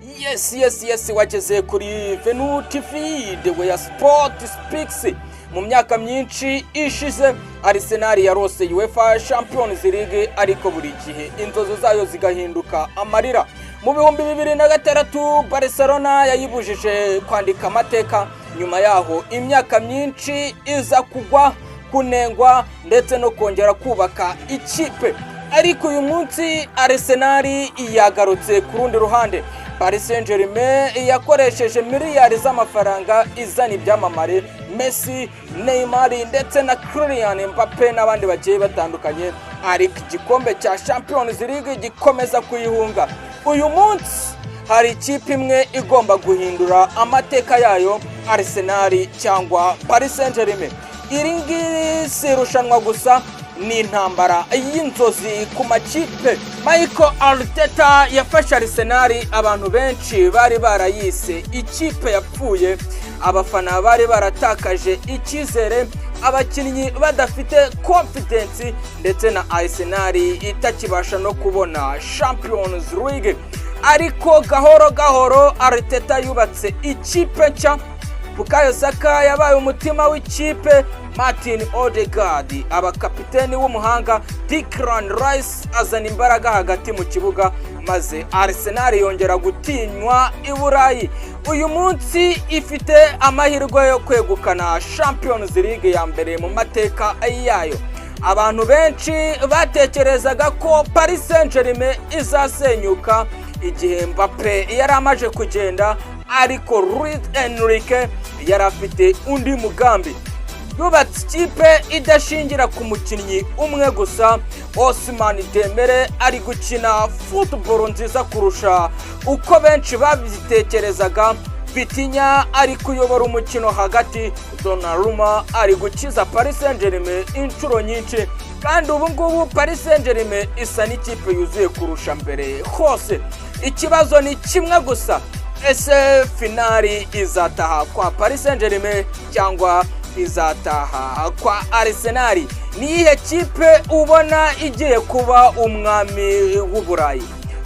Yes, wageze kuri Venu TV, the way sport speaks. Mu myaka myinshi ishize, Arsenal yarose UEFA Champions League, ariko buri gihe inzozi zayo zigahinduka amarira. Mu 2006, Barcelona yayibujije kwandika amateka. Nyuma yaho, imyaka myinshi iza kugwa, kunengwa ndetse no kongera kubaka ikipe. Ariko uyu munsi Arsenal yagarutse ku rundi ruhande. Paris Saint-Germain yakoresheje miliyari z'amafaranga izana ibyamamare Messi, Neymar ndetse na Kylian Mbappe n'abandi bagiye batandukanye, ariko igikombe cya Champions League gikomeza kuyihunga. Uyu munsi hari ikipe imwe igomba guhindura amateka yayo: Arsenal cyangwa Paris Saint-Germain. Iri ngiri si irushanwa gusa, ni intambara y'inzozi ku makipe. Mikel Arteta yafashe Arsenal abantu benshi bari barayise ikipe yapfuye, abafana bari baratakaje icyizere, abakinnyi badafite confidence, ndetse na Arsenal itakibasha no kubona Champions League. Ariko gahoro gahoro Arteta yubatse ikipe nshya. Bukayo Saka yabaye umutima w'ikipe, Martin Odegaard aba kapiteni w'umuhanga, Declan Rice azana imbaraga hagati mu kibuga, maze Arsenal yongera gutinywa i Burayi. Uyu munsi ifite amahirwe yo kwegukana Champions League ya mbere mu mateka yayo. Abantu benshi batekerezaga ko Paris Saint-Germain izasenyuka igihe Mbappe yari amaze kugenda, ariko Luis Enrique yari afite undi mugambi. Yubatse ikipe idashingira ku mukinnyi umwe gusa. Ousmane Dembele ari gukina football nziza kurusha uko benshi babitekerezaga. Vitinha ari kuyobora umukino hagati, Donnarumma ari gukiza Paris Saint-Germain inshuro nyinshi, kandi ubu ngubu Paris Saint-Germain isa n'ikipe yuzuye kurusha mbere hose. Ikibazo ni kimwe gusa: ese finali izataha kwa Paris Saint-Germain cyangwa izataha kwa Arsenal? Ni iyihe kipe ubona igiye kuba umwami w'Uburayi?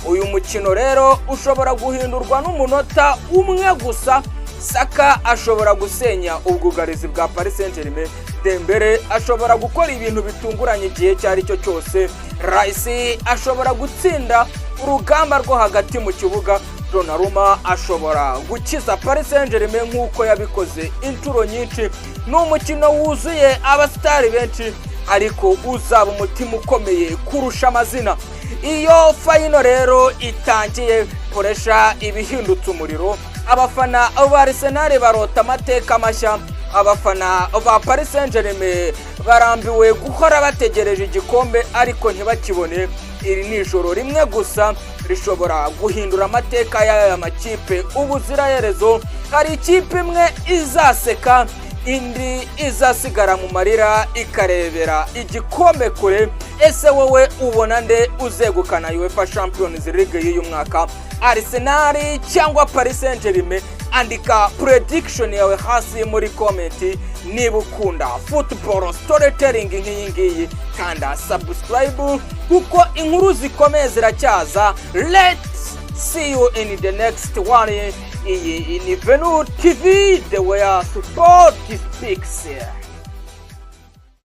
Uyu mukino rero ushobora guhindurwa n'umunota umwe gusa. Saka ashobora gusenya ubwugarizi bwa Paris Saint-Germain, Dembele ashobora gukora ibintu bitunguranye igihe icyo ari cyo cyose, Rice ashobora gutsinda urugamba rwo hagati mu kibuga, Donnarumma ashobora gukiza Paris Saint-Germain nk'uko yabikoze inshuro nyinshi. Ni umukino wuzuye abasitari benshi, ariko uzaba umutima ukomeye kurusha amazina. Iyo final rero itangiye, pressure ibihindutse umuriro. Abafana ba Arsenal barota amateka mashya, abafana ba Paris Saint-Germain barambiwe guhora bategereje igikombe ariko ntibakibone. Iri ni ijoro rimwe gusa rishobora guhindura amateka y'aya makipe ubuziraherezo. Hari ikipe imwe izaseka, indi izasigara mu marira ikarebera igikombe kure. Ese wowe ubona nde uzegukana UEFA Champions League y'uyu mwaka, Arsenal cyangwa Paris Saint-Germain? Andika prediction yawe hasi muri comment. Niba ukunda football storytelling nk'iyi ngiyi, kanda subscribe kuko inkuru zikomeye ziracyaza. Let's see you in the next one. Iyi ni Venu TV, the way sport speaks.